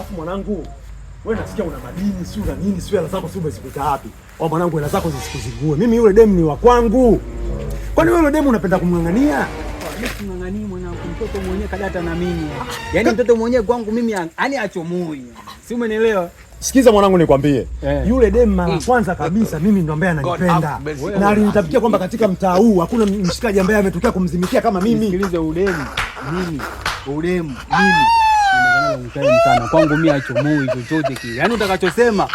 Alafu mwanangu, wewe nasikia una madini, si una nini, si hela zako si umezikuta wapi? Oh mwanangu, hela zako zisikuzingue. Mimi yule demu ni wa kwangu. Kwani wewe yule demu unapenda kumng'ang'ania? Mimi sing'ang'anii mwanangu, mtoto mwenyewe kadata na mimi. Yaani mtoto mwenyewe kwangu mimi yani achomui. Si umenielewa? Sikiza mwanangu, nikwambie. Eh. Yule demu mara kwanza kabisa mimi ndo ambaye ananipenda. Na alinitapikia kwamba katika mtaa huu hakuna mshikaji ambaye ametokea kumzimikia kama mimi. Nisikilize udemu. Mimi udemu mimi nimezana na sana. Kwangu mimi achomui chochote kile. Yaani utakachosema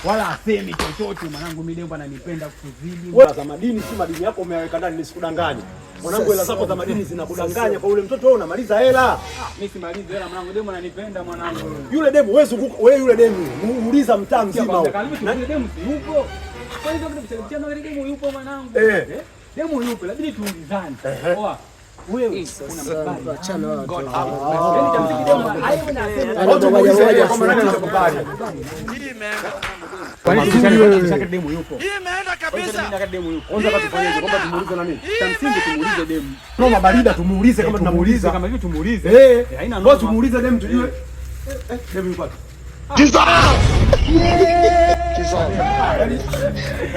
wala asemi chochote mwanangu, mimi demu ananipenda kuzidi. Wewe za madini si madini yako umeyaweka ndani, nisikudanganye. Mwanangu, hela zako za madini zinakudanganya kwa yule mtoto, wewe unamaliza hela. Mimi simalizi hela mwanangu, demu ananipenda mwanangu. Yule demu wewe zunguka, wewe yule demu muuliza mtaa mzima huo. Na demu si yupo. Kwa hiyo kitu cha mchana demu yupo mwanangu. Eh. Demu yupo, labidi tuulizane. Poa. Wewe una Achana watu. Yaani cha msingi demu hayo na asema. Watu muulize yeye kwamba nani anakubali. Kwa nini tushake demu yupo? Hii imeenda kabisa. Mimi demu yupo. Kwanza katufanyeje kwamba tumuulize nani? Cha msingi tumuulize demu. Noma barida tumuulize kama tunamuuliza. Kama hivyo tumuulize. Eh, Haina Wewe noma. tumuulize demu tujue. Eh, demu yuko wapi? Yaani,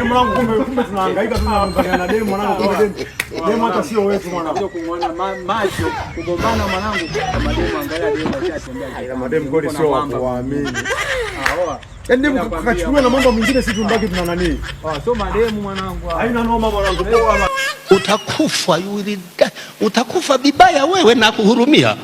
mwanangu kumbe tunahangaika tunaangalia na demu mwanangu, kumbe demu hata sio wetu mwanangu. Sio kumwona macho, kugombana mwanangu. Kama demu angalia demu ashatembea. Mademu kweli sio wa kuamini. Ah, oa. Yaani demu kachukuliwa na mambo mengine, sisi tumbaki tuna nani? Ah, sio mademu mwanangu. Haina noma mwanangu. Poa. Utakufa, you will die. Utakufa vibaya wewe na kuhurumia.